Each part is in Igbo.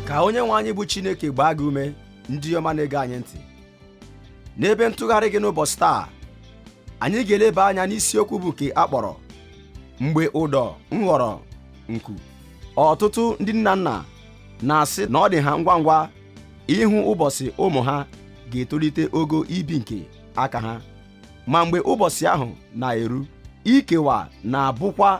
Ka onye nwe anyị bụ Chineke gbaa gị ume, ndị ọma na-ege anyị ntị. N'ebe ntụgharị gị n'ụbọchị taa, anyị ga-eleba anya n'isiokwu bụ nke a kpọrọ mgbe ụdọ ghọrọ nku. Ọtụtụ ndị nna nna na-asị na ọ dị ha ngwa ngwa ịhụ ụbọchị ụmụ ha ga-etolite ogo ibi nke aka ha, ma mgbe ụbọchị ahụ na-eru, ikewa na-abụkwa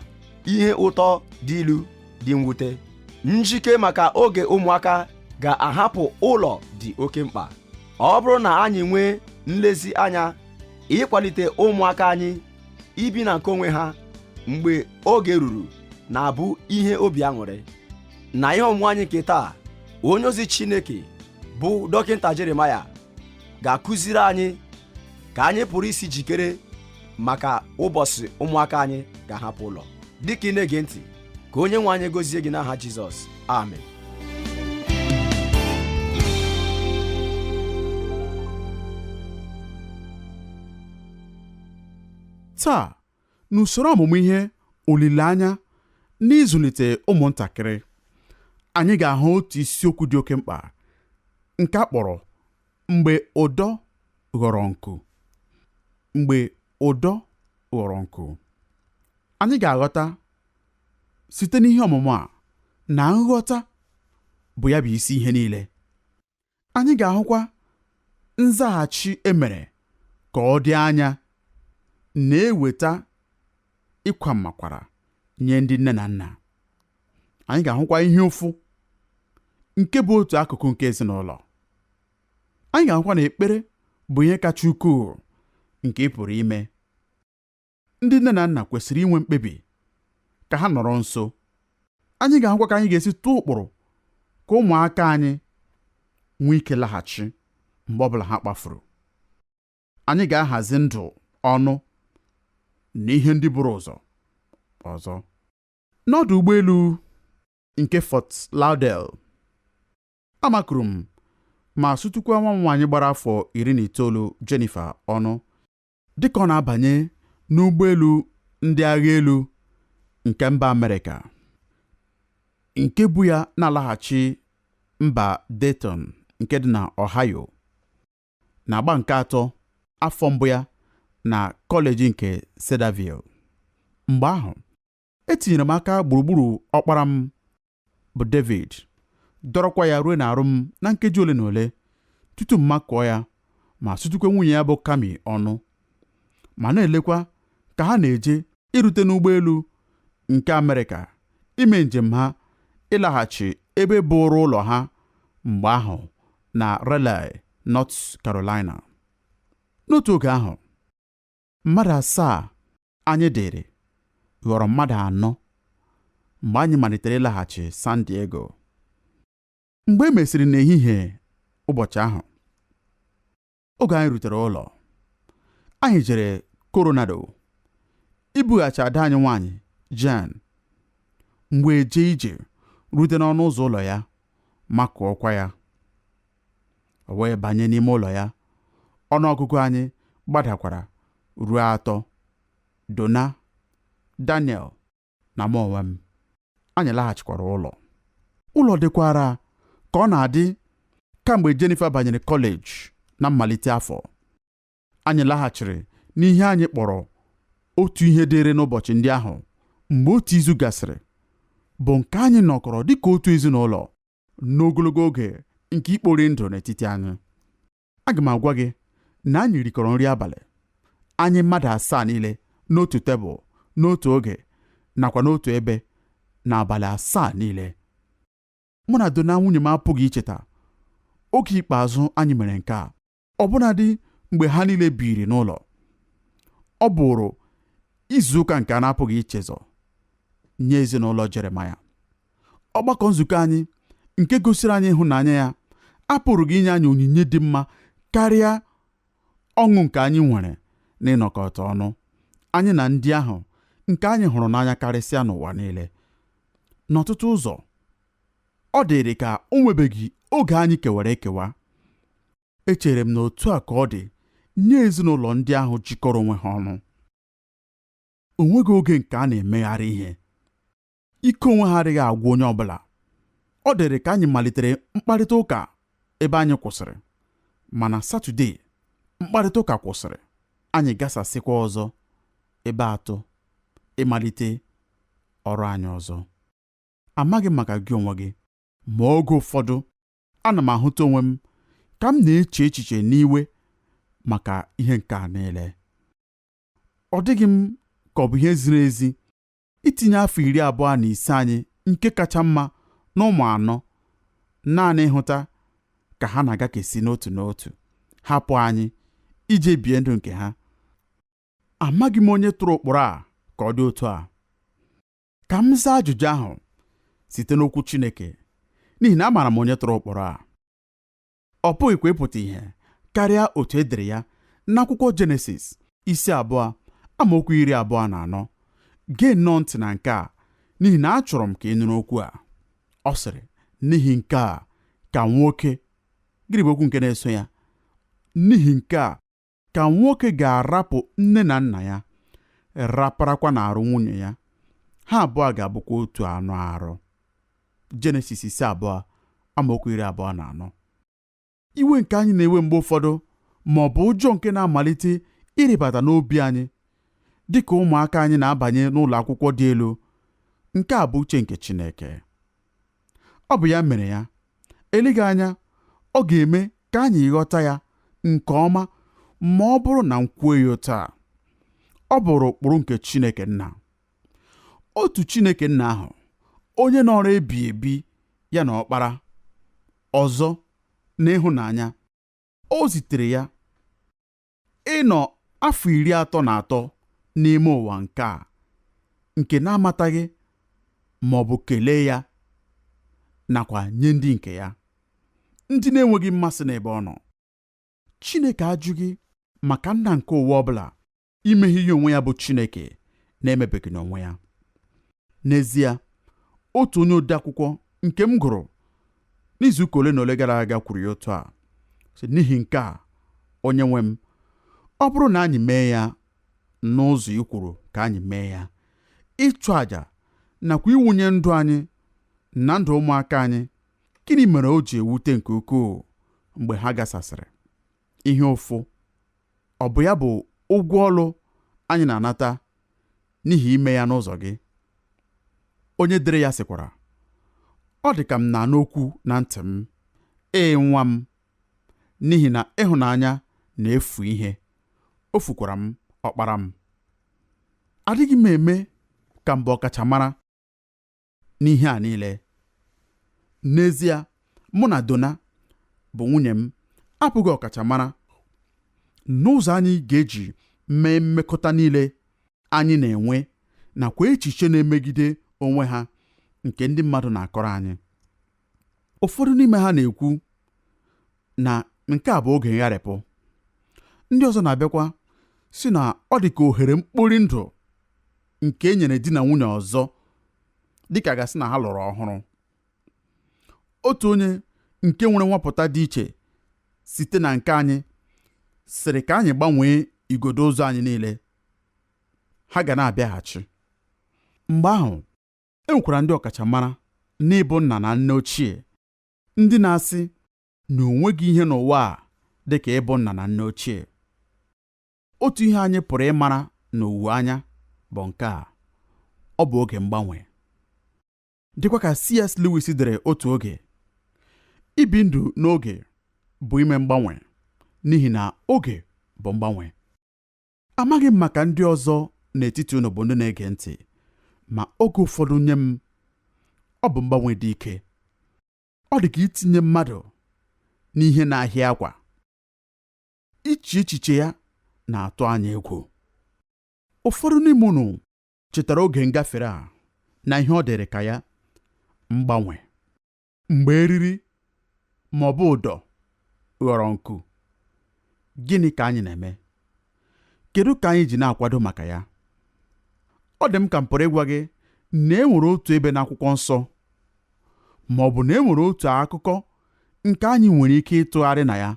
ihe ụtọ dị ilu dị mwute. Njike maka oge ụmụaka ga-ahapụ ụlọ dị oke mkpa. Ọ bụrụ na anyị nwee nlezi anya ịkwalite ụmụaka anyị ibi na nke onwe ha mgbe oge ruru na-abụ ihe obi aṅụrị. Na ihe ọmụmụ anyị nke taa, onye ozi Chineke bụ Dọkịta Jeremaya ga-akụziri anyị ka anyị pụrụ isi jikere maka ụbọchị ụmụaka anyị ga-ahapụ ụlọ. Dịka ị na-ege ntị, ka onye nwe anyị gozie gị n'aha Jizọs, amen. Taa, n'usoro ọmụmụ ihe olileanya n'ịzụlite ụmụntakịrị, anyị ga-ahụ otu isiokwu dị oke mkpa nke a kpọrọ mgbe ụdọ ghọrọ nku. Mgbe ụdọ ghọrọ nku. Anyị ga-aghọta site n'ihe ọmụmụ a na nghọta bụ ya bụ isi ihe niile. Anyị ga-ahụkwa nzaghachi e mere ka ọ dị anya na-eweta ịkwa mmakwara nye ndị nne na nna. Anyị ga-ahụkwa ihe ụfụ nke bụ otu akụkụ nke ezinụlọ. Anyị ga-ahụkwa na ekpere bụ ihe kacha ukwuu nke ị pụrụ ime. Ndị nne na nna kwesịrị inwe mkpebi ka ha nọrọ nso. Anyị ga-ahụkwa ka anyị ga-esi tụọ ụkpụrụ ka ụmụaka anyị nwee ike laghachi mgbe ọbụla ha kpafuru. Anyị ga-ahazi ndụ ọnụ na ihe ndị buru ụzọ ọzọ. N'ọdụ ụgbọelu nke Fort Lauderdale, amakụrụ m ma sụtụkwa nwa m nwaanyị gbara afọ 19 Jennifer ọnụ dịka ọ na-abanye n'ụgbọelu ndị agha elu nke mba Amerịka nke bu ya na-alaghachi mba Dayton nke dị na Ohio na-agba nke atọ afọ mbụ ya na kọleji nke Cedarville. Mgbe ahụ, etinyere m aka gburugburu ọkpara m bụ David, dọrọkwa ya ruo n'arụ m na nkeji ole na ole tutu m makụọ ya ma sụtụkwa nwunye ya bụ Kami ọnụ, ma na-elekwa ka ha na-eje irute n'ụgbọelu nke Amerịka ime njem ha ịlaghachi ebe bụrụ ụlọ ha mgbe ahụ na Raleigh, North Carolina. N'otu oge ahụ, mmadụ asaa anyị dịrị ghọrọ mmadụ anọ mgbe anyị malitere ịlaghachi San Diego. Mgbe e mesịrị n'ehihie ụbọchị ahụ, oge anyị rutere ụlọ, anyị jere Coronado ibughachi ada anyị nwaanyị Jan, mgbe eje ije rute n'ọnụ ụzọ ụlọ ya makụọkwa ya. O wee banye n'ime ụlọ ya. Ọnụọgụgụ anyị gbadakwara ruo atọ: Donna, Daniel na mụ onwe m. Anyị laghachikwara ụlọ. Ụlọ dịkwara ka ọ na-adị kamgbe Jennifer banyere kọleji na mmalite afọ. Anyị laghachiri n'ihe anyị kpọrọ otu ihe dịrị n'ụbọchị ndị ahụ mgbe otu izu gasịrị, bụ nke anyị nọkọrọ dịka otu ezinụlọ n'ogologo oge nke ikpori ndụ n'etiti anyị. Aga m agwa gị na anyị rikọrọ nri abalị anyị mmadụ asaa niile n'otu tebụl n'otu oge nakwa n'otu ebe n'abalị asaa niile. Mụ na Donna nwunye m apụghị icheta oge ikpeazụ anyị mere nke a, ọbụnadị mgbe ha niile biri n'ụlọ. Ọ bụrụ izu ụka nke a na-apụghị ichezọ nye ezinụlọ Jeremaya. Ọgbakọ nzukọ anyị nke gosiri anyị ịhụnanya ya apụrụghị inye anyị onyinye dị mma karịa ọṅụ nke anyị nwere n'ịnọkọta ọnụ anyị na ndị ahụ nke anyị hụrụ n'anya karịsịa n'ụwa niile. N'ọtụtụ ụzọ, ọ dịrị ka o nwebeghị oge anyị kewara ekewa. Echere m na otu a ka ọ dị nye ezinụlọ ndị ahụ jikọrọ onwe ha ọnụ. O nweghị oge nke a na-emegharị ihe. Ike onwe ha adịghị agwụ onye ọbụla. Ọ dịrị ka anyị malitere mkparịta ụka ebe anyị kwụsịrị, mana Satọde mkparịta ụka kwụsịrị, anyị gasasịkwa ọzọ ebe atọ ịmalite ọrụ anyị ọzọ. Amaghị m maka gị onwe gị, ma oge ụfọdụ ana m ahụta onwe m ka m na-eche echiche n'iwe maka ihe nke a niile. Ọ dịghị m ka ọ bụ ihe ziri ezi itinye afọ 25 anyị nke kacha mma na ụmụ anọ naanị ịhụta ka ha na-agakesi n'otu n'otu, hapụ anyị ije bie ndụ nke ha. Amaghị m onye tụrụ ụkpụrụ a ka ọ dị otu a. Ka m zaa ajụjụ ahụ site n'okwu Chineke, n'ihi na amaara m onye tụrụ ụkpụrụ a. Ọ pụghịkwa ịpụta ìhè karịa otu e dere ya n'akwụkwọ Jenesis isi 2 amaokwu 24. Gee nnọọ ntị na nke a, n'ihi na achọrọ m ka ị nụrụ okwu a. Ọ sịrị, n'ihi nke a ka nwoke, gịnị bụ okwu nke na-eso ya? N'ihi nke a ka nwoke ga-arapụ nne na nna ya, raparakwa n'arụ nwunye ya, ha abụọ ga-abụkwa otu anụ arụ. Jenesis isi 2 amaokwu 24. Iwe nke anyị na-ewe mgbe ụfọdụ ma ọ bụ ụjọ nke na-amalite ịrịbata n'obi anyị dị ka ụmụaka anyị na-abanye n'ụlọ akwụkwọ dị elu, nke a bụ uche nke Chineke. Ọ bụ ya mere ya. Eleghị anya ọ ga-eme ka anyị ghọta ya nke ọma ma ọ bụrụ na m kwuo ya otu a. Ọ bụrụ ụkpụrụ nke Chineke nna. Otu Chineke nna ahụ, onye nọrọ ebi ebi ya na ọkpara ọzọ na ịhụnanya, o zitere ya ịnọ afọ 33 n'ime ụwa nke a nke na-amataghị ma ọ bụ kelee ya nakwa nye ndị nke ya, ndị na-enweghị mmasị n'ebe ọ nọ. Chineke ajụghị maka nna nke ụwa ọbụla imeghe ihe onwe ya bụ Chineke na-emebeghị n'onwe ya. N'ezie, otu onye odeakwụkwọ nke m gụrụ n'izuụka ole na ole gara aga kwuru ya otu a, sị, n'ihi nke a, onye nwe m, ọ bụrụ na anyị mee ya n'ụzọ i kwuru ka anyị mee ya, ịchụ àjà nakwa iwunye ndụ anyị na ndụ ụmụaka anyị, gịnị mere o ji ewute nke ukwuu mgbe ha gasasịrị? Ihe ụfụ ọ bụ ya bụ ụgwọ ọlụ anyị na-anata n'ihi ime ya n'ụzọ gị? Onye dere ya sịkwara, ọ dị ka m na-anụ okwu na ntị m, ee nwa m, n'ihi na ịhụnanya na-efu ihe, o fukwara m ọkpara m. Adịghị m eme ka m bụ ọkachamara n'ihe a niile. N'ezie, mụ na Donna bụ nwunye m abụghị ọkachamara n'ụzọ anyị ga-eji mee mmekọta niile anyị na-enwe nakwa echiche na-emegide onwe ha nke ndị mmadụ na-akọrọ anyị. Ụfọdụ n'ime ha na-ekwu na nke a bụ oge ngharịpụ. Ndị ọzọ na-abịakwa si na ọ dị ka ohere mkpori ndụ nke e nyere di na nwunye ọzọ, dịka gasị na ha lụrụ ọhụrụ. Otu onye nke nwere nwapụta dị iche site na nke anyị sịrị ka anyị gbanwee igodo ụzọ anyị niile, ha ga na-abịaghachi. Mgbe ahụ e nwekwara ndị ọkachamara n'ịbụ nna na nne ochie, ndị na-asị na o nweghị ihe n'ụwa a dị ka ịbụ nna na nne ochie. Otu ihe anyị pụrụ ịmara n'owuwe anya bụ nke a, ọ bụ oge mgbanwe. Dịkwa ka C.S. Lewis dere otu oge, ibi ndụ n'oge bụ ime mgbanwe, n'ihi na oge bụ mgbanwe. Amaghị m maka ndị ọzọ n'etiti unu bụ ndị na-ege ntị, ma oge ụfọdụ nye m, ọ bụ mgbanwe dị ike. Ọ dị ka itinye mmadụ n'ihe na-ahịa akwa. Iche echiche ya na-atụ anyị egwu. Ụfọdụ n'ime unu chetara oge ngafere a na ihe ọ dịrị ka ya mgbanwe. Mgbe eriri ma ọ bụ ụdọ ghọrọ nku, gịnị ka anyị na-eme? Kedu ka anyị ji na-akwado maka ya? Ọ dị m ka m pụrụ ịgwa gị na e nwere otu ebe n'akwụkwọ nsọ ma ọ bụ na e nwere otu akụkọ nke anyị nwere ike ịtụgharị na ya,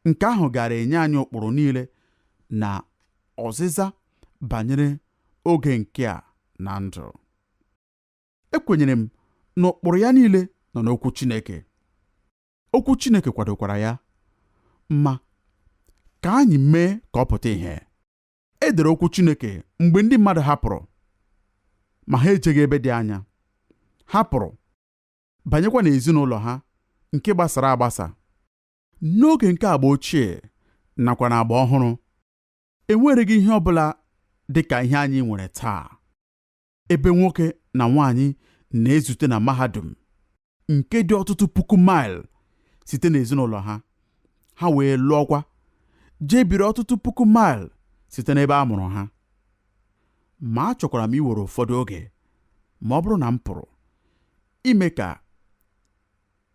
nke ahụ gara enye anyị ụkpụrụ niile na ọzịza banyere oge nke a na ndụ. Ekwenyere m na ụkpụrụ ya niile nọ n'okwu Chineke. Okwu Chineke kwadokwara ya. Ma ka anyị mee ka ọ pụta ìhè. E dere okwu Chineke mgbe ndị mmadụ hapụrụ, ma ha ejeghị ebe dị anya. Ha pụrụ banyekwa n'ezinụlọ ha nke gbasara agbasa. N'oge nke agba ochie nakwa n'agba ọhụrụ, enwereghị ihe ọ bụla dị ka ihe anyị nwere taa, ebe nwoke na nwaanyị na-ezute na mahadum nke dị ọtụtụ puku maịl site n'ezinụlọ ha, ha wee lụọkwa jee biri ọtụtụ puku maịl site n'ebe a mụrụ ha. Ma achọkwara m iwere ụfọdụ oge, ma ọ bụrụ na m pụrụ, ime ka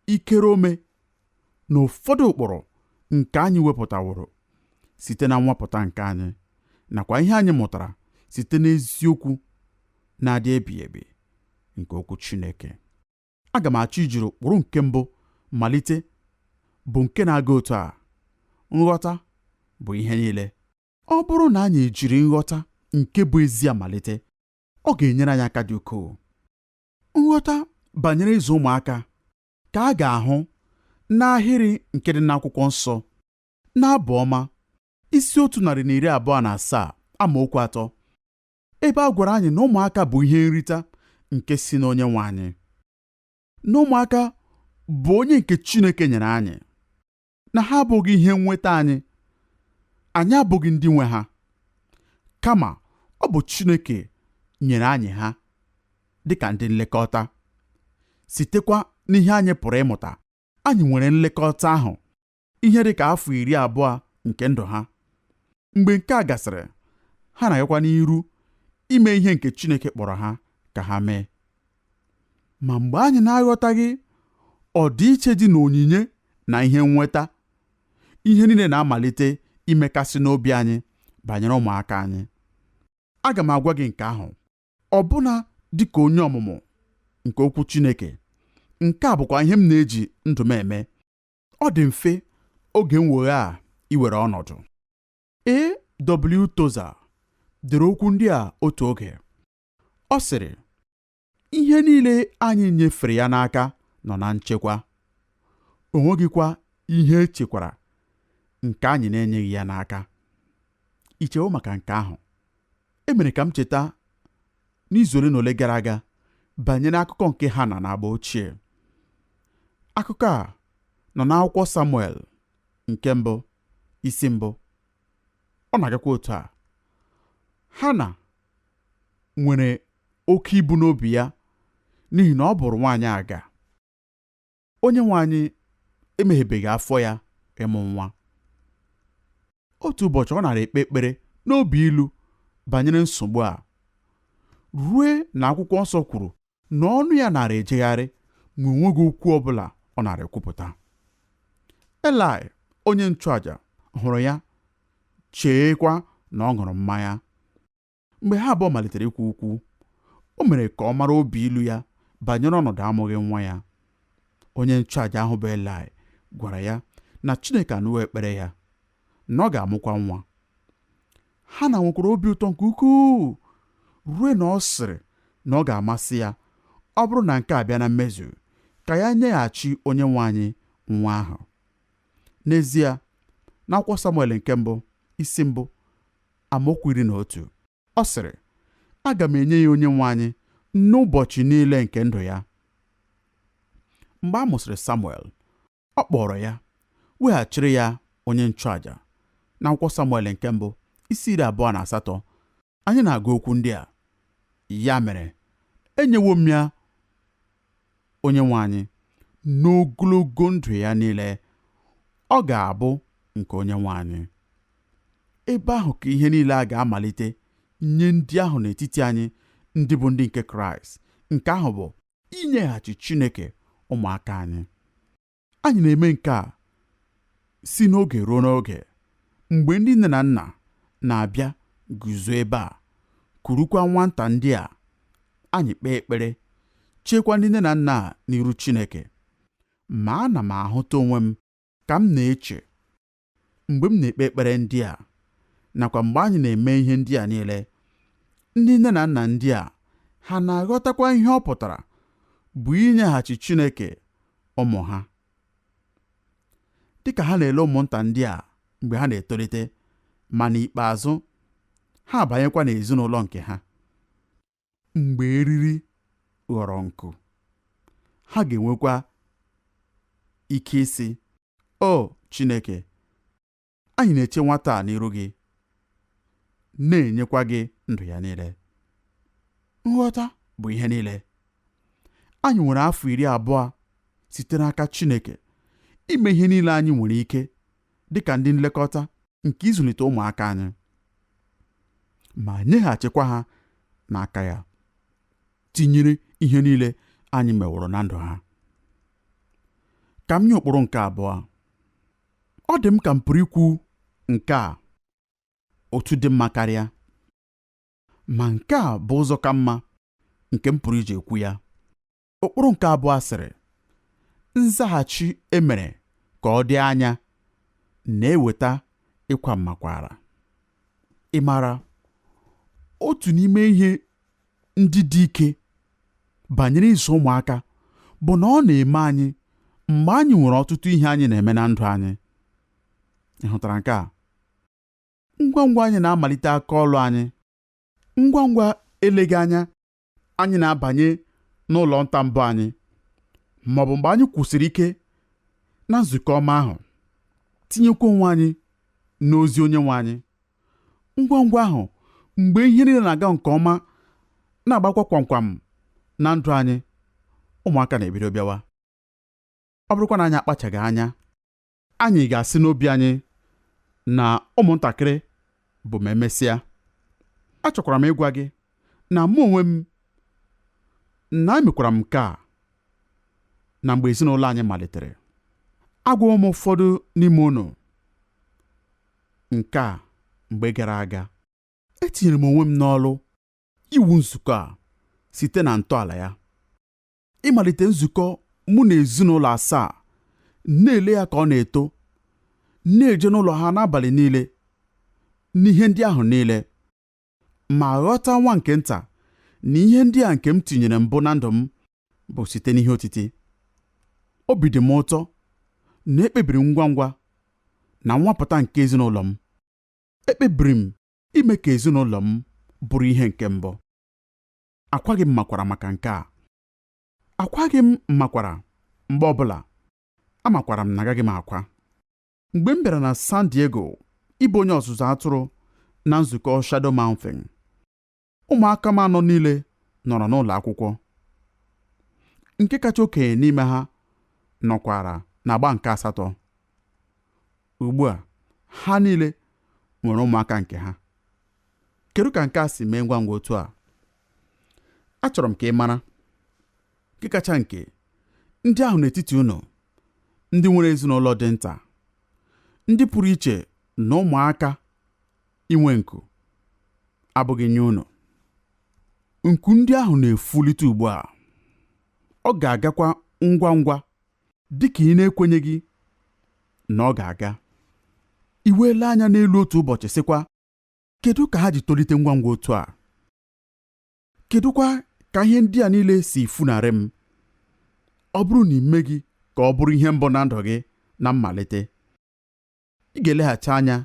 ikere ome na ụfọdụ ụkpụrụ nke anyị wepụtaworo site na nnwapụta nke anyị nakwa ihe anyị mụtara site n'eziokwu na-adị ebighị ebi nke okwu Chineke. Aga m achọ ijiri ụkpụrụ nke mbụ malite, bụ nke na-aga otu a: nghọta bụ ihe niile. Ọ bụrụ na anyị ejiri nghọta nke bụ ezi amalite, ọ ga-enyere anyị aka dị ukwuu. Nghọta banyere ịzụ ụmụaka ka a ga-ahụ n'ahịrị nke dị n'akwụkwọ nsọ n'Abụ Ọma isi 127 amaokwu 3, ebe a gwara anyị na ụmụaka bụ ihe nrita nke si n'onye nwe anyị, na ụmụaka bụ onye nke Chineke nyere anyị, na ha abụghị ihe nnweta anyị, anyị abụghị ndị nwe ha, kama ọ bụ Chineke nyere anyị ha dịka ndị nlekọta. Sitekwa n'ihe anyị pụrụ ịmụta, anyị nwere nlekọta ahụ ihe dịka afọ 20 nke ndụ ha. Mgbe nke a gasịrị, ha na-agakwa n'iru ime ihe nke Chineke kpọrọ ha ka ha mee. Ma mgbe anyị na-aghọtaghị ọdịiche dị n'onyinye na ihe nnweta, ihe niile na-amalite imekasị n'obi anyị banyere ụmụaka anyị. Aga m agwa gị nke ahụ ọbụna dịka onye ọmụmụ nke okwu Chineke. Nke a bụkwa ihe m na-eji ndụ m eme. Ọ dị mfe oge mwegha a iwere ọnọdụ. A.W. Tozer dere okwu ndị a otu oge. Ọ sịrị, ihe niile anyị nyefere ya n'aka nọ na nchekwa, o nweghịkwa ihe echekwara nke anyị na-enyeghị ya n'aka. I chewo maka nke ahụ? E mere ka m cheta n'izu ole na ole gara aga banyere akụkọ nke Hana n'agba ochie. Akụkọ a nọ n'akwụkwọ Samuel nke mbụ isi mbụ. Ọ na-agakwa otu a. Hana nwere oke ibu n'obi ya n'ihi na ọ bụrụ nwaanyị aga. Onye nwe anyị emeghebeghị afọ ya ịmụ nwa. Otu ụbọchị ọ nara ekpe ekpere n'obi ilu banyere nsogbu a, rue na akwụkwọ nsọ kwuru na ọnụ ya nara ejegharị ma o nweghị okwu ọbụla ọ nara ekwupụta. Eli onye nchụaja hụrụ ya, cheekwa na ọ ṅụrụ mmanya. Mgbe ha abụọ malitere ikwu okwu, o mere ka ọ mara obi ilu ya banyere ọnọdụ amụghị nwa ya. Onye nchụaja ahụ bụ Eli gwara ya na Chineke anụwo ekpere ya, na ọ ga-amụkwa nwa. Hana nwekwara obi ụtọ nke ukwuu rue na ọ sịrị na ọ ga-amasị ya ọ bụrụ na nke a bịa na mmezu, ka ya nyeghachi onye nwe anyị nwa ahụ. N'ezie, n'akwụkwọ Samuel nke mbụ isi mbụ amaokwu 11, ọ sịrị, aga m enye ya onye nwe anyị n'ụbọchị niile nke ndụ ya. Mgbe a mụsịrị Samuel, ọ kpọrọ ya weghachiri ya onye nchụaja. N'akwụkwọ Samuel nke mbụ isi 28, anyị na-agụ okwu ndị a: ya mere enyewo m ya onye nwe anyị n'ogologo ndụ ya niile, ọ ga-abụ nke onye nwe anyị. Ebe ahụ ka ihe niile a ga-amalite nye ndị ahụ n'etiti anyị ndị bụ ndị nke Kraịst. Nke ahụ bụ inyeghachi Chineke ụmụaka anyị. Anyị na-eme nke a si n'oge ruo n'oge, mgbe ndị nne na nna na-abịa guzo ebe a kurukwa nwata ndị a, anyị kpee ekpere chekwa ndị nne na nna a n'iru Chineke. Ma ana m ahụta onwe m ka m na-eche mgbe m na-ekpe ekpere ndị a nakwa mgbe anyị na-eme ihe ndị a niile, ndị nne na nna ndị a ha na-aghọtakwa ihe ọ pụtara bụ inyeghachi Chineke ụmụ ha. Dịka ha na-ele ụmụnta ndị a mgbe ha na-etolite, ma n'ikpeazụ ha abanyekwa n'ezinụlọ nke ha. Mgbe eriri ghọrọ nku, ha ga-enwekwa ike ịsị, O Chineke, anyị na-eche nwata a n'iru gị, na-enyekwa gị ndụ ya niile. Nghọta bụ ihe niile. Anyị nwere afọ 20 site n'aka Chineke ime ihe niile anyị nwere ike dịka ndị nlekọta nke ịzụlite ụmụaka anyị, ma nyeghachikwa ha n'aka ya, tinyere ihe niile anyị meworo na ndụ ha. Ka m nye ụkpụrụ nke abụọ. Ọ dị m ka m pụrụ ikwu nke a otu dị mma karịa, ma nke a bụ ụzọ ka mma nke m pụrụ iji ekwu ya. Ụkpụrụ nke abụọ sịrị, nzaghachi emere ka ọ dị anya na-eweta ịkwa mmakwara. Ị maara, otu n'ime ihe ndị dị ike banyere ịzụ ụmụaka bụ na ọ na-eme anyị mgbe anyị nwere ọtụtụ ihe anyị na-eme na ndụ anyị. Ị hụtara nke a? Ngwa ngwa anyị na-amalite aka ọlụ anyị, ngwa ngwa eleghị anya anyị na-abanye n'ụlọ nta mbụ anyị, ma ọ bụ mgbe anyị kwụsịrị ike na nzukọ ọma ahụ, tinyekwa onwe anyị n'ozi Onyenwe anyị. Ngwa ngwa ahụ mgbe ihe niile na-aga nke ọma na-agbakwa kwamkwam na ndụ anyị, ụmụaka na-ebido bịawa. Ọ bụrụkwa na anyị akpachaghị anya, anyị ga-asị n'obi anyị na ụmụntakịrị bụ ma emesịa. Achọkwara m ịgwa gị na mụ onwe m na emekwara m nke a na mgbe ezinụlọ anyị malitere. Agwawo m ụfọdụ n'ime unu nke a mgbe gara aga. Etinyere m onwe m n'ọlụ iwu nzukọ a site na ntọala ya. Ịmalite nzukọ mụ na ezinụlọ asaa, na-ele ya ka ọ na-eto, na-eje n'ụlọ ha n'abalị niile n'ihe ndị ahụ niile, ma ghọta nwa nke nta na ihe ndị a nke m tinyere mbụ na ndụ m bụ site n'ihe otiti. Obi dị m ụtọ na ekpebiri ngwa ngwa na nwapụta nke ezinụlọ m. Ekpebiri m ime ka ezinụlọ m bụrụ ihe nke mbụ. Akwaghị m makwara maka nke a. Akwaghị m makwara mgbe ọbụla. Amakwara m na agaghị m akwa. Mgbe m bịara na San Diego ịbụ onye ọzụzụ atụrụ na nzukọ Shadow Mountain, ụmụaka m anọ niile nọrọ n'ụlọ akwụkwọ. Nke kacha okenye n'ime ha nọkwara n'agba nke asatọ. Ugbu a ha niile nwere ụmụaka nke ha. Kedu ka nke a si mee ngwa ngwa otu a? Achọrọ m ka ị mara, nke kacha nke ndị ahụ n'etiti unu ndị nwere ezinụlọ dị nta, ndị pụrụ iche na ụmụaka inwe nku abụghị nye unu. Nku ndị ahụ na-efulite ugbu a. Ọ ga-agakwa ngwa ngwa dịka ị na-ekwenyeghị na ọ ga-aga. I weela anya n'elu otu ụbọchị sịkwa, kedu ka ha ji tolite ngwa ngwa otu a? Kedụkwa ka ihe ndị a niile si funarị m? Ọ bụrụ na ị meghị ka ọ bụrụ ihe mbụ na ndụ gị na mmalite, ị ga-eleghachi anya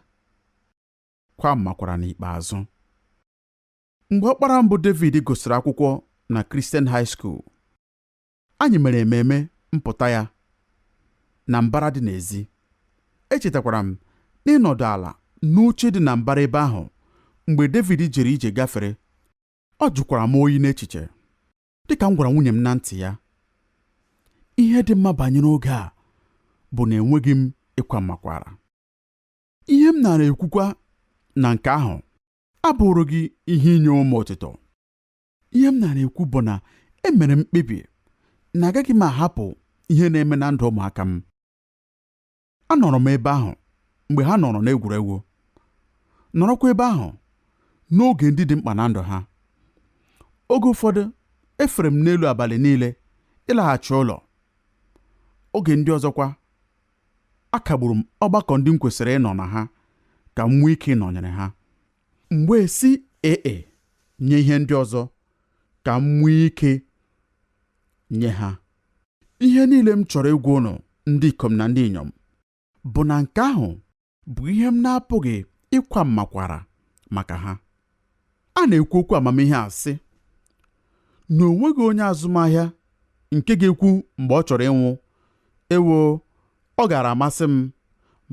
kwa makwara n'ikpeazụ. Mgbe ọkpara mbụ David gụsịrị akwụkwọ na Christian High School, anyị mere ememe mpụta ya na mbara dị n'ezi. Echetakwara m n'ịnọdụ ala n'oche dị na mbara ebe ahụ mgbe David jere ije gafere. Ọ jụkwara m oyi n'echiche, dịka m gwara nwunye m na ntị ya. Ihe dị mma banyere oge a bụ na enweghị m ịkwa mmakwara. Ihe m nara ekwukwa na nke ahụ abụrụ gị ihe inye ụmụ otito. Ihe m nara ekwu bụ na emere m mkpebi na agaghị m ahapụ ihe na-eme na ndụ ụmụaka m. Anọrọ m ebe ahụ mgbe ha nọrọ n'egwuregwu, nọrọkwa ebe ahụ n'oge ndị dị mkpa na ndụ ha. Oge ụfọdụ efere m n'elu abalị niile ịlaghachi ụlọ. Oge ndị ọzọkwa akagburu m ọgbakọ ndị m kwesịrị ịnọ na ha ka m nwee ike ịnọnyere ha. Mgbe si ee nye ihe ndị ọzọ ka m nwee ike nye ha. Ihe niile m chọrọ ịgwa unu ndị ikom na ndị inyom bụ na nke ahụ bụ ihe m na-apụghị ịkwa mmakwara maka ha. A na-ekwu okwu amamihe a sị na o nweghị onye azụmahịa nke ga-ekwu mgbe ọ chọrọ ịnwụ, ewo, ọ gaara amasị m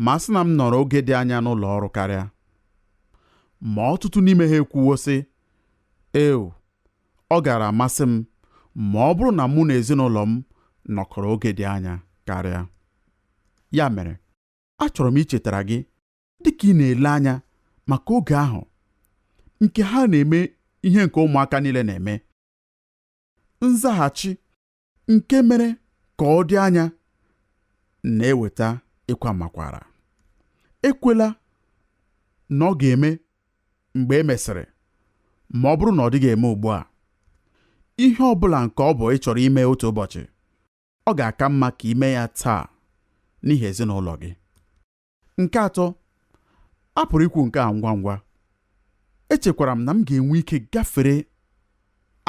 ma a sị na m nọrọ oge dị anya n'ụlọ ọrụ karịa. Ma ọtụtụ n'ime ha ekwuwo sị, eo, ọ gaara amasị m ma ọ bụrụ na mụ na ezinụlọ m nọkọrọ oge dị anya karịa. Ya mere, achọrọ m ichetara gị dịka ị na-ele anya maka oge ahụ nke ha na-eme ihe nke ụmụaka niile na-eme. Nzaghachi nke mere ka ọ dị anya na-eweta ịkwa makwara. Ekwela na ọ ga-eme mgbe e mesịrị, ma ọ bụrụ na ọ dịghị eme ugbu a. Ihe ọ bụla nke ọ bụ ị chọrọ ime otu ụbọchị, ọ ga-aka mma ka ime ya taa n'ihi ezinụlọ gị. Nke atọ, a pụrụ ikwu nke a ngwa ngwa. Echekwara m na m ga-enwe ike gafere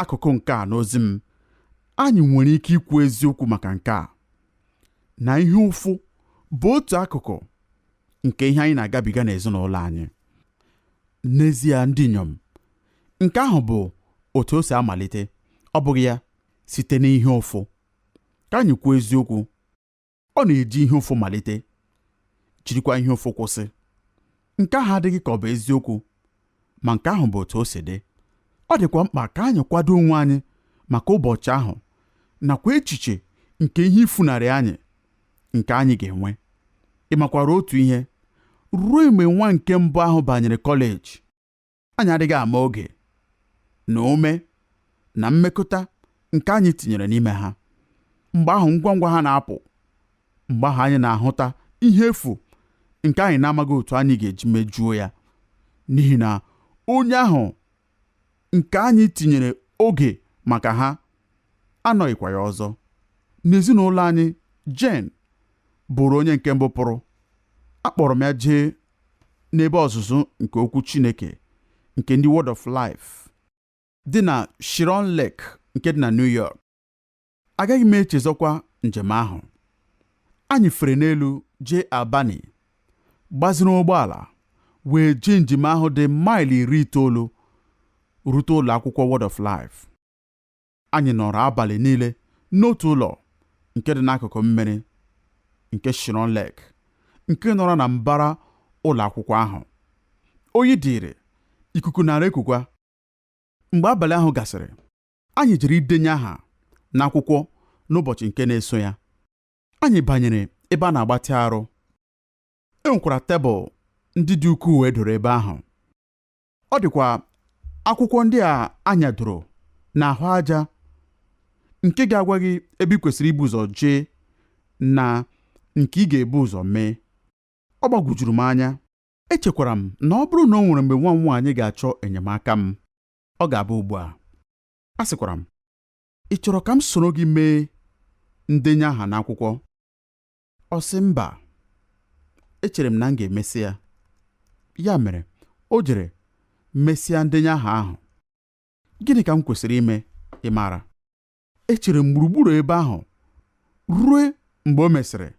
akụkụ nke a n'ozi m. Anyị nwere ike ikwu eziokwu maka nke a, na ihe ụfụ bụ otu akụkụ nke ihe anyị na-agabiga n'ezinụlọ anyị. N'ezie ndị inyom, nke ahụ bụ otu o si amalite, ọ bụghị ya, site n'ihe ụfụ. Ka anyị kwuo eziokwu, ọ na-eji ihe ụfụ malite, jirikwa ihe ụfụ kwụsị. Nke ahụ adịghị ka ọ bụ eziokwu, ma nke ahụ bụ otu o si dị. Ọ dịkwa mkpa ka anyị kwado onwe anyị maka ụbọchị ahụ nakwa echiche nke ihe ifunarị anyị nke anyị ga-enwe. Ị makwara otu ihe, ruo mgbe nwa nke mbụ ahụ banyere kọleji, anyị adịghị ama oge na ume na mmekọta nke anyị tinyere n'ime ha. Mgbe ahụ ngwa ngwa ha na-apụ, mgbe ahụ anyị na-ahụta ihe efu nke anyị na-amaghị otu anyị ga-eji mejuo ya, n'ihi na onye ahụ nke anyị tinyere oge maka ha anọghịkwa ya ọzọ. N'ezinụlọ anyị, Jane bụrụ onye nke mbụ pụrụ. Akpọrọ m ya jee n'ebe ọzụzụ nke okwu Chineke nke ndị Word of Life dị na Sharon Lake nke dị na New York. Agaghị m echezọkwa njem ahụ. Anyị fere n'elu jee Albany, gbaziri ụgbọala wee jee njem ahụ dị maịlị 90 rute ụlọ akwụkwọ Word of Life. Anyị nọrọ abalị niile n'otu ụlọ nke dị n'akụkụ mmiri nke Sharon Lake nke nọrọ na mbara ụlọ akwụkwọ ahụ. Oyi dịrị, ikuku nara ekukwa. Mgbe abalị ahụ gasịrị, anyị jere idenye aha n'akwụkwọ n'ụbọchị nke na-eso ya. Anyị banyere ebe a na-agbatị arụ. E nwekwara tebụl ndị dị ukwuu e doro ebe ahụ. Ọ dịkwa akwụkwọ ndị a anyadoro n'ahụ aja nke ga-agwa gị ebe ị kwesịrị ibu ụzọ jee na nke ị ga-ebu ụzọ mee. Ọ gbagwojuru m anya. Echekwara m na ọ bụrụ na o nwere mgbe nwa m nwaanyị ga-achọ enyemaka m, ọ ga-abụ ugbu a. Asịkwara m, ị chọrọ ka m soro gị mee ndenye aha n'akwụkwọ? Ọ sị mba, echere m na m ga-emesi ya. Ya mere, o jere mesịa ndenye aha ahụ. Gịnị ka m kwesịrị ime, ị maara? Echere m gburugburu ebe ahụ ruo mgbe o mesịrị.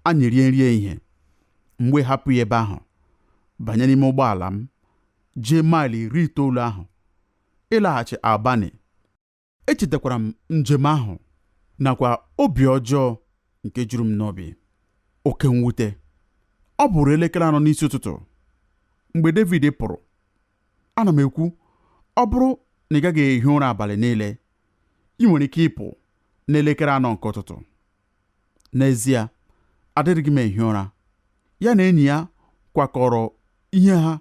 Anyị rie nri ehihie, mgbe hapụ ya ebe ahụ, banye n'ime ụgbọala m, jee maịlị 90 ahụ ịlaghachi Albany. Echetakwara m njem ahụ nakwa obi ọjọọ nke juru m n'obi. Oke mwute. Ọ bụrụ elekere 4 n'isi ụtụtụ mgbe David pụrụ. Ana m ekwu, ọ bụrụ na ị gaghị ehi ụra abalị niile, ị nwere ike ịpụ n'elekere 4 nke ụtụtụ. N'ezie, adịrịghị m ehi ụra. Ya na enyi ya kwakọrọ ihe ha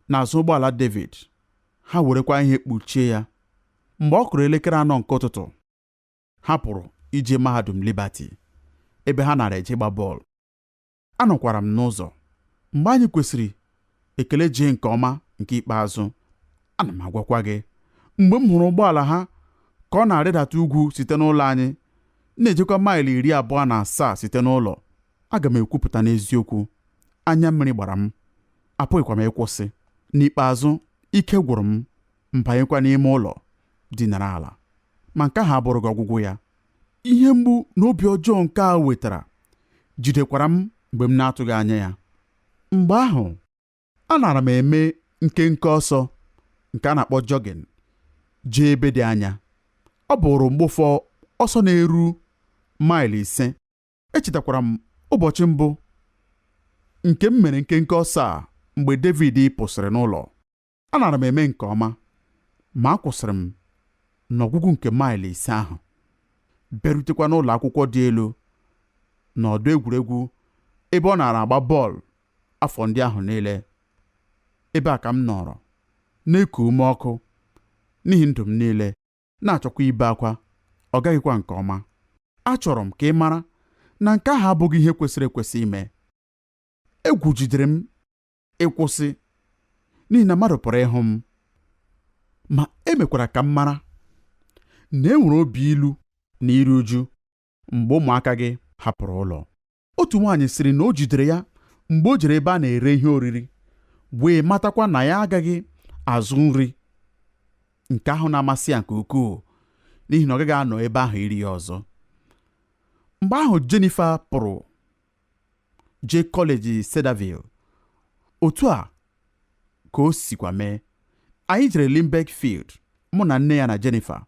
n'azụ ụgbọala David. Ha werekwa ihe kpuchie ya. Mgbe ọ kụrụ elekere 4 nke ụtụtụ, ha pụrụ ije mahadum Liberty ebe ha nara eje gba bọọlụ. Anọkwara m n'ụzọ. Mgbe anyị kwesịrị ekele jee nke ọma nke ikpeazụ, ana m agwakwa gị, mgbe m hụrụ ụgbọala ha ka ọ na-arịdata ugwu site n'ụlọ anyị, na-ejekwa maịlị 27 site n'ụlọ, aga m ekwupụta n'eziokwu, anya mmiri gbara m, apụghịkwa m ịkwụsị. N'ikpeazụ, ike gwụrụ m, m banyekwa n'ime ụlọ dinara ala. Ma nke ahụ abụrụghị ọgwụgwụ ya. Ihe mgbu na obi ọjọọ nke a wetara jidekwara m mgbe m na-atụghị anya ya. Mgbe ahụ anara m eme nkenke ọsọ nke a na-akpọ jogging jee ebe dị anya. Ọ bụrụ mgbe ụfọ ọsọ na-eru maịlụ 5. Echetakwara m ụbọchị mbụ nke m mere nkenke ọsọ a mgbe David pụsịrị n'ụlọ. Anara m eme nke ọma, ma akwụsịrị m n'ọgwụgwụ nke maịlụ 5 ahụ, bịarutekwa n'ụlọ akwụkwọ dị elu n'ọdọ egwuregwu ebe ọ nara agba bọọlụ afọ ndị ahụ niile. Ebe a ka m nọrọ na-eku ume ọkụ n'ihi ndụ m niile, na-achọkwa ibe akwa, ọ gaghịkwa nke ọma. Achọrọ m ka ị mara na nke ahụ abụghị ihe kwesịrị ekwesị ime. Egwu jidere m ịkwụsị n'ihi na mmadụ pụrụ ịhụ m, ma e mekwara ka m mara na e nwere obi ilu na iru uju mgbe ụmụaka gị hapụrụ ụlọ. Otu nwaanyị sịrị na o jidere ya mgbe o jere ebe a na-ere ihe oriri wee matakwa na ya agaghị azụ nri nke ahụ na-amasị ya nke ukwuu n'ihi na ọ gaghị anọ ebe ahụ iri ya ọzọ. Mgbe ahụ Jennifer pụrụ jee kọleji Cedarville. Otu a ka o sikwa mee. Anyị jere Limbeck Field, mụ na nne ya na Jennifer.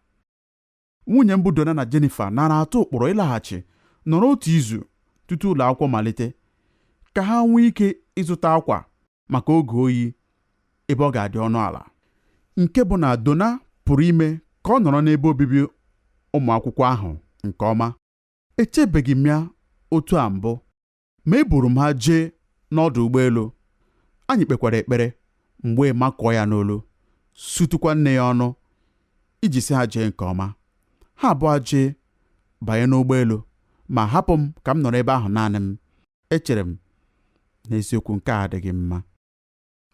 Nwunye mbụ Donna na Jennifer nara atụ ụkpụrụ ịlaghachi nọrọ otu izu tutu ụlọ akwụkwọ malite ka ha nwee ike ịzụta akwa maka oge oyi ebe ọ ga-adị ọnụ ala, nke bụ na Donna pụrụ ime ka ọ nọrọ n'ebe obibi ụmụ akwụkwọ ahụ nke ọma. Echebeghị m ya otu a mbụ, ma eburu m ha jee n'ọdụ ụgbọelu. Anyị kpekwara ekpere mgbe makụọ ya n'olu, sutụkwa nne ya ọnụ iji sị ha jee nke ọma. Ha abụọ jee banye n'ụgbọelu ma hapụ m ka m nọrọ ebe ahụ naanị m. Echere m n'eziokwu nke a adịghị mma.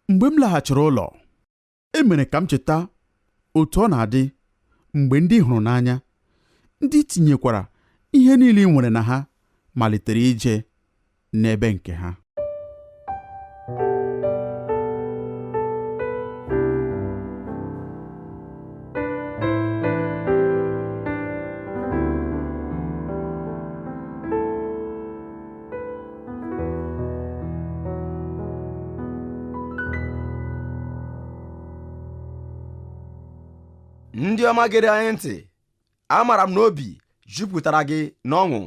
Mgbe m laghachiri ụlọ, e mere ka m cheta otu ọ na-adị mgbe ndị hụrụ n'anya, ndị tinyekwara ihe niile ị nwere na ha malitere ije n'ebe nke ha. Ndị ọma gere anyị ntị, amaara m na obi jupụtara gị n'ọṅụ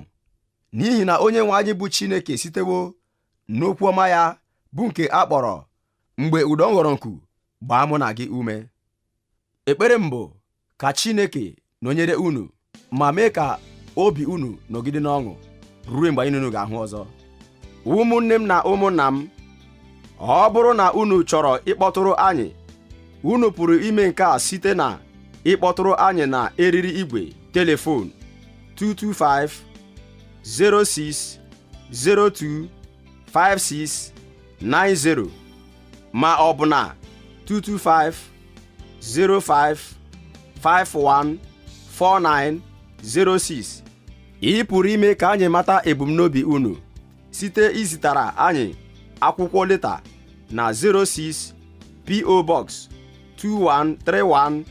n'ihi na onye nwe anyị bụ Chineke sitewo n'okwu ọma ya bụ nke a kpọrọ mgbe ụdọ ghọrọ nku gbaa mụ na gị ume. Ekpere m bụ ka Chineke nọnyere unu ma mee ka obi unu nọgide n'ọṅụ ruo mgbe anyị unu ga-ahụ ọzọ. Ụmụnne m na ụmụnna m, ọ bụrụ na unu chọrọ ịkpọtụrụ anyị, unu pụrụ ime nke a site na ịkpọtụrụ anyị na eriri igwe telefon 225 06 02 56 90 ma ọ bụ na 225 05 51 49 06. Ị pụrụ ime ka anyị mata ebumnobi unu site izitara anyị akwụkwọ leta na 06 P.O. Box 2131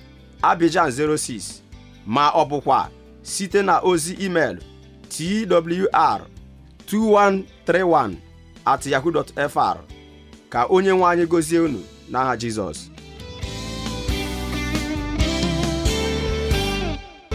Abidjan 06 ma ọ bụkwa site na ozi email twr2131@yahoo.fr. Ka onye nwe anyị gọzie unu n'aha Jizọs.